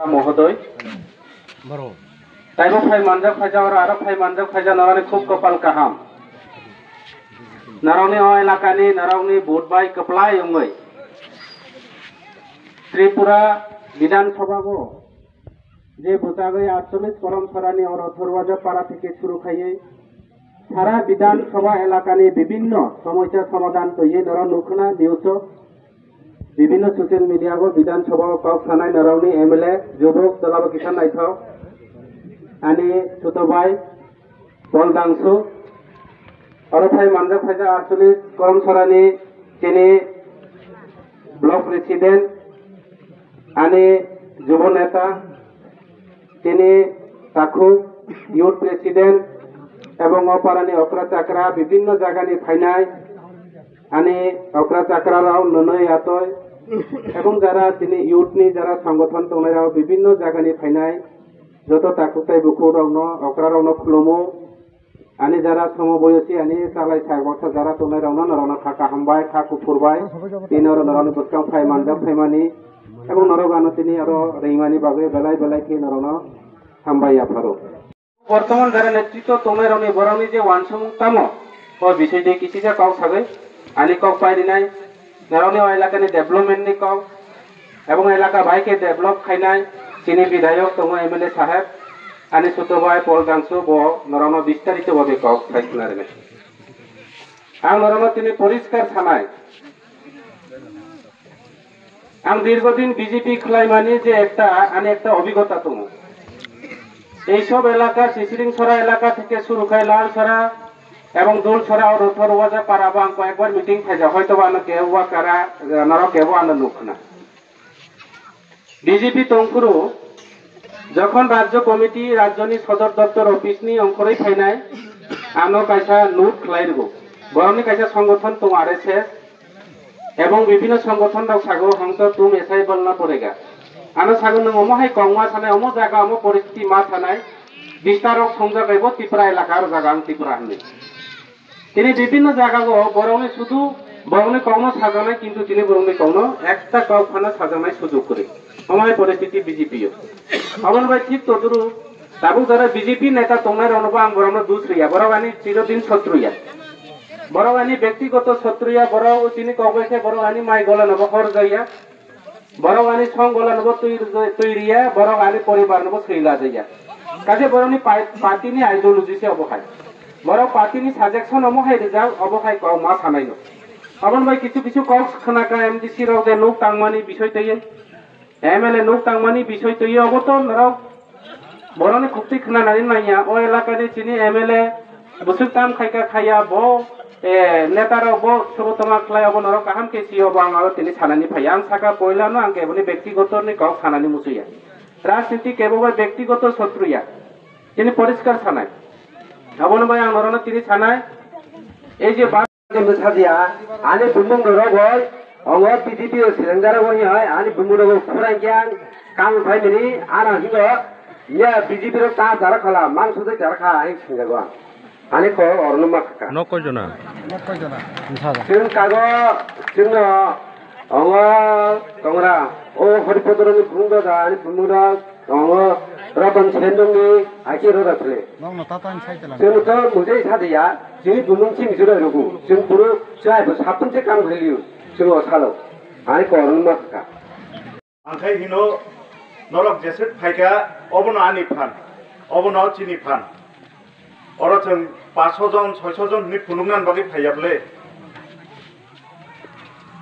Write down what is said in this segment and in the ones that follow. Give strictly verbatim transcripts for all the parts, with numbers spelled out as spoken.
Mohodoi. Taibo phai manjak phaija, oro aro phai manjak phaija, norokni khub kopal kaham. Norokni o elakani, norokni vote bai kwplai wngwi Tripura Bidhan Sabha o je bwchagwi aatcholish Korom Sorani oro Thorwaja para theke suru khaiwi sara Bidhan Sabha elakani bibinno somosya somadhan twiwi norok nukhna news o. Bibinno social media o Bidhan Sabha o kok sanai norokni M L A jubok tola bo kisa naithok ani Suto bai Paul Dangsu. Oro phai manjak phaijak aatcholish Korom Sorani chini block president ani jubo neta. Tini takhuk youth president ebong o parani okra chakra bibinno jagani phainai ani okra chakra rok nwnwi atoi ebong jara tini youth ni jara songgothon tongnai rok bibinno jagani phainai joto takhuk tai bukhuk rokno okra rokno khulumo. Ani jara somo boyosi ani chalai sak baksa jara tongnai rokno norokno kha kaham bai kha kuphur bai tini oro norokni bwskang phai manjak phaimani ebong norok ano tini oro ringmani bagwi belai belai khe norokno hambai yapharo. Bortoman jara netritwo tongnai rokni borokni je uansukmung tamo o bisoi de kisisa kok sagwi ani kok pai rinai. Norokni o elakani development ni kok ebong elaka bai khe develop khainai chini bidhayok tongo M L A saheb ani Suto bai Paul Dangsu bo norokno bistarito babe kok sai khna rinai. Ang norokno tini poriskar sanai, ang dirgodin B J P khlaimani je ekta ani ekta obhigota tongo. Ei sob elaka Sisiring Sora elaka theke suru khai Lal Sora ebong Dul Sora o Rothor Waja para bo ang koyekbar meeting khaijak, hoito ba ano kebo ba kara, norok kebo ano nuk khna. B J P tongphuru jokhon Rajya Committee, Rajyoni Sodor Doptor Office ni ongkhorwi phainai, ano kaisa note khlai rwgo. Borokni kaisa songgothon tongo R S S, ebong bibhinno songgothon rok sago, "Hum to tum aisa hi bolna padega." Ano sago, "Nwng omo hai kok ma sanai, omo jaga, omo poristiti ma sanai, bistar rok songjak ebo Tripura elaka, aro jaga ang Tripura hinwi." Tini bibhinno jagao borokni sudu borokni kokno sajaknai, kintu tini borokni kokno ekta kok phano sajaknai sujok kwrwi. Omo hai poristiti B J P o. Aboni bai thik toduru tabuk jora B J P neta tongnai rokno bo ang borokno dus riya, borok ani chirodin sotruya. Borok ani bektigoto sotruya, borok tini kok bai khe borok ani mai gola no bo hor jaya. Borok ani song gola no bo twi, twi riya, borok ani poribar no bo swi la jaya. Kaje borokni pai-, party ni ideology se obo hai. Borok party ni suggestion omo hai rijak, obo hai kok ma sanai no. Aboni bai kichu kichu kok khna kha M D C rok je nuk tangmani bisoi twi, M L A nuk tangmani bisoi twi, obo to norok borokni khukti khna nani nangya. O elaka ni chini M L A bwswk tam khai kha khaiya, bo, eh, neta rok bo sobo toma khlai, obo norok kaham khe si, obo ang aro tini sanani phaiya. Ang saka poila no ang keboni bektigoto ni kok sanani musuya. Rajniti kebo bai bektigoto sotruya. Tini poriskar sanai. Abono bai ang norokno tini sanai. Ei je ba- Ani mwsadiya, ani bumung norok bai, ongo P D P o seleng jara bai hai, ani bumung norok khurang khe ang kam phai mani, ano hingo, ya B J P rok ta jara khala, mang sujai jara kha, ang singjago ang. Ani kok orono ma kha. Nok koi jona? Nok koi jona? Chwng kago, chwngno, ongo, tongra, o Horipodo rokni bumung rok, ani bumung rok, Tongo Ratan Sendongni aki rora phile. Nokno tata ni side lang. Chwng to mujai sadiya, chini bumung chini jora rugu. Chwng puro chai bo sapun che kam khaliyo. Chwng o salo. Ani korang ma kha. Angkhai hino norok jeswk phaikha, obono ani phan. Obono chini phan. Oro chwng paso jon, soiso jon hwnwi phunuknani bagwi phaiya bwle.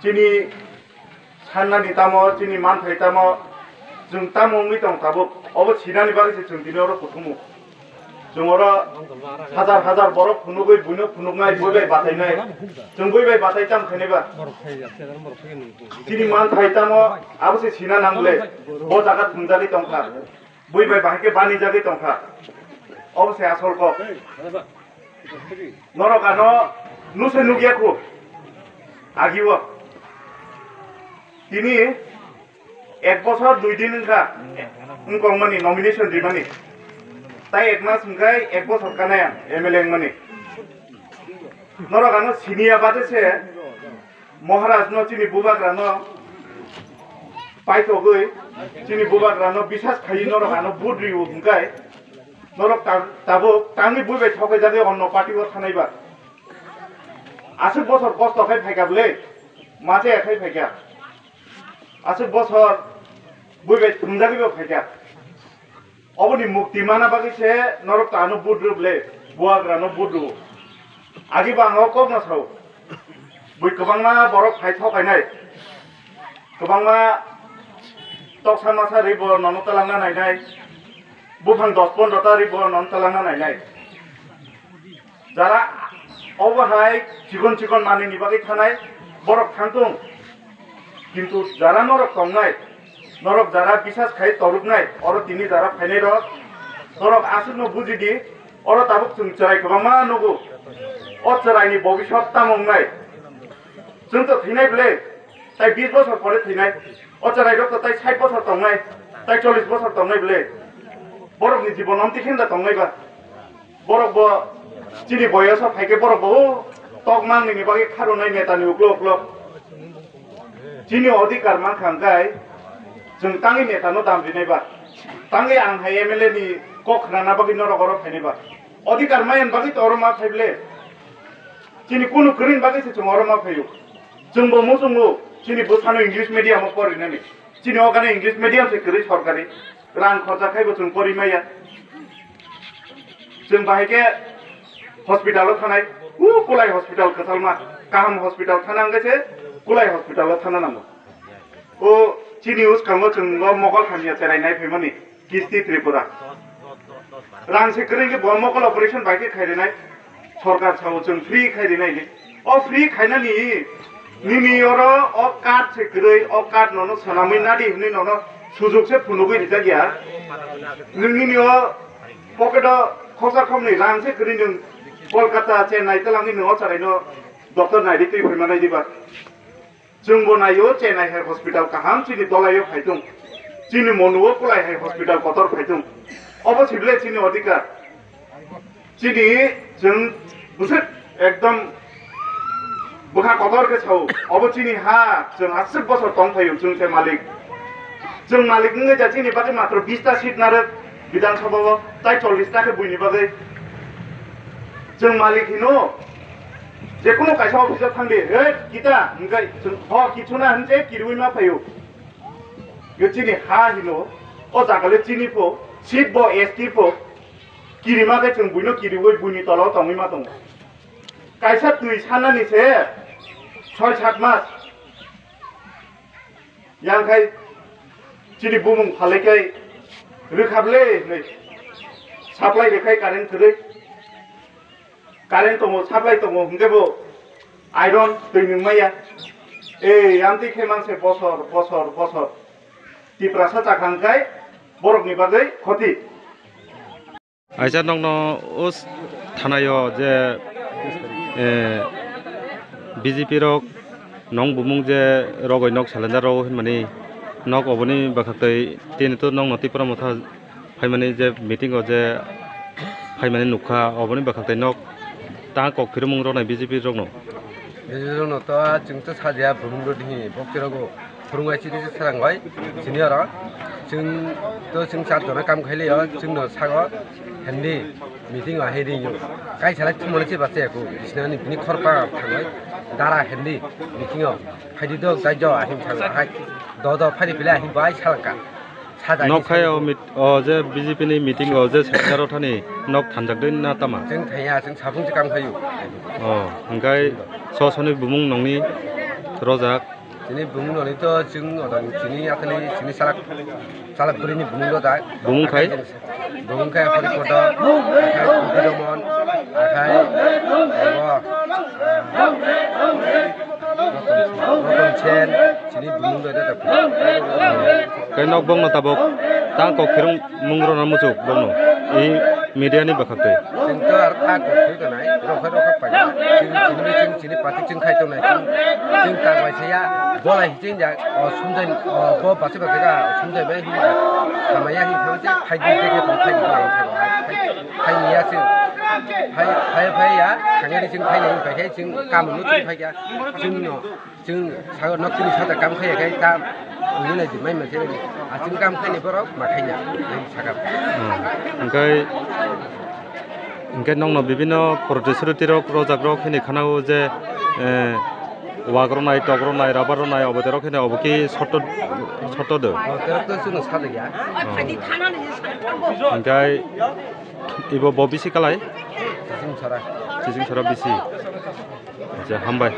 Chini sannani tamo, chini manthai tamo, chwng tamo wngwi tong tabuk. Obo sinani bagwi se chwng tini oro kuthumu. Chwng oro hajar hajar borok phunugwi buino phunuknai, bui bai batainai. Chwng bui bai batai tam khainai ba? Chini manthai tamo, abo se sina nang bwle. Bo jaga thwngjagwi tongkha. Bui bai bahai khe bani jagwi tongkha. Obo se asol kok. Norok ano nuse nukya khu. Agio. Tini ek bosor dui din wngkha. Wngkong mani nomination rimani. Tai ek mas wngkhai ek bosor kanai ang M L A wngmani. Norok ano siniya bade se Maharaj no chini bubagra no paithogwi chini bubagrano bisas khaiwi norok ano vote rio hwnkhe norok ta-, tabuk tangwi buibai thokaijagwi onno party o thanaiba. Aswk bosor kosto khai phaikha bwle, ma chaya khai phaikha. Aswk bosor buibai thumjagwibo phaikha. Oboni mukti mana bagwi se norok ta ano vote rw bwle, bubagrano vote rw. Agi bo ang o kokno sao. Bui kwbangma borok phai thokainai. Kwbangma toksa masa rwi bo nono twlangna nainai. Buphang dos pondro ta rwi bo nono twlangna nainai. Jara obo hai chikon chikon manwini bagwi thanai borok thangtung. Kintu jara norok tongnai, norok jara bisas khai toruknai, oro tini jara phainai rok, norok aswkno bujidi, oro tabuk chwng chwrai kwbangma nugo. O chwraini bobiswt tamo wngnai? Chwng to thwinai bwle, tai bis bosor pore thwinai. O chwrai rok to tai sait bosor tongnai, tai chollish bosor tongnai bwle. Borokni jibon omtwi khe da tongnai ba? Borok bo chini boyoso phaikhe borok bo o tokmang nini bagwi kharwnai netani uklo uklo. Chini odhikar mankha hwnkhe chwng tangwi netano dam rinai ba? Tangwi ang hai M L A ni kok khnana bagwi norok oro phainai ba? Odhikar maya bagwi to oro ma phai bwle. Chini kunu kwrwini bagwi se chwng oro ma phaio. Chwngbo muchungo chini bwsano English medium o porinani. Chini o gana English medium se kwrwi sorkari. Rang khorcha khaibo chwng pori maya. Chwng bahai khe hospital o thanai. U Kulai hospital kwchalma. Kaham hospital thana wngkhe se Kulai hospital o thana nango. O chini uskango chwng o Mogol hamya cherai nai phaimani. Kisti Tripura. Rang se kwrwi khe bo mokol operation bai khe khai rinai. Sorkar sao chwng free khai rinai ni. O free khainani nini oro o card se kwrwi, o card nono swnamwi nadi hwnwi nono sujok se phunugwi rijak ya. Nwng nini o pocket o khorsa khomni rang se kwrwi nwng Kolkata, Chennai twlangwi nwng o chwraino doctor naidi twi phaima nai diba. Chwngbo naio Chennai hai hospital kaham chini dolaio phaitung. Chini Monu o Kulai hai hospital kotor phaitung. Obo sible chini odhikar. Chini chwng bwswk ekdom bwkha kotor khe sao. Obo chini ha, chwng aswk bosor tong phaio chwng se malik. Chwng malik wngwi ja chini bagwi matro bista seat narwk Bidhan Sabha o, tai chollish ta khe buini bagwi. Chwng malik hino, jekunu kaisa office o thangdi, "Hey, kita?" hwnkhe chwng, "Ho, kichu na," hwnse kiriwi ma phaio. Yo chini ha hino, o jaga le chini pho, seat bo S T pho, kirima khe chwng buino kiriwi buini tola o tongwi ma tongo. Kaisa twi sanani se soi sat mas. Yang khai chini bumung phalai khai rwkha bwle hinwi supply rwkhai current kwrwi. Current tongo, supply tongo, hwnkhe bo iron twi nwng maya. Ei, amtwi khe manse bosor, bosor, bosor. Tiprasa chakha hwnkhe borokni bagwi khoti. Aisa nokno o s-, thanaio je, eh, B J P rok nong bumung je rogoi nok salendar rw hinmani nok oboni bwkhaktwi tini to nokno Tipra Motha phaimani je meeting o je phaimani nukha oboni bwkhaktwi nok ta kok phirmung rwnai B J P rokno. B J P rokno to chwng to sajaya bumung rw di bokti rogo. Phwrwngwi chini se srang bai sini oro chwng to chwng char jona kam khailio chwngno sago hindi meeting o hai ringo kaisa lai thumani se bacha ya kho bisna ni bini khorpa thangwi dara hindi meeting o phaidi do dai jo ahim thang hai do do phaidi pile ahim bai salangka saja nok khai o mit-, o je B J P ni meeting o je sector o thani nok thanjak dei na tama? Chwng thaya chwng sabung se kam khayu. O hwnkhe so soni bumung nongni rojak. Chini bumung noni to chwng odang chini akhali chini salak salak bwrwini bumung rojak. Bumung khai? Bumung khai hori koto, akhai kupi domon, akhai abo, ah, rotom sen, chini bumung rojak. Kai nok bongno tabok tang kok phirung mung rona muchuk bongno. I media ni bwkhaktwi. Chwng to ar ta kok thwi tonai, rokha rokha pai. Chini chini chini chini party chwng khai tonai. Chwng chwng ta bai saya, bolai chwng ja, o sumjai, o bo basi basi ga sumjai bai hin. Hamaya hin thang chwng khai di de khe tong khai di bai thang hai. Khai ni ya chwng. Hai hai hai ya, thang ya chwng khai ni bai khai chwng kam no chwng khai ya. Chwng no. Chwng sago nok chini sata kam khaiya khai ta Nini di mai mese asing kam khaini borok ma khaina, sakap. Hwnkhe, hwnkhe nokno bibino protisruti rok rojak rok hini khanao je, eh, wak rwnai, tok rwnai, rabar rwnai, obo terok hini obo ki soto, soto do. Terok to chwngno sajakya. Hwnkhe ibo bo bisi kalai? Chising sora. Chising sora bisi. Acha, hambai.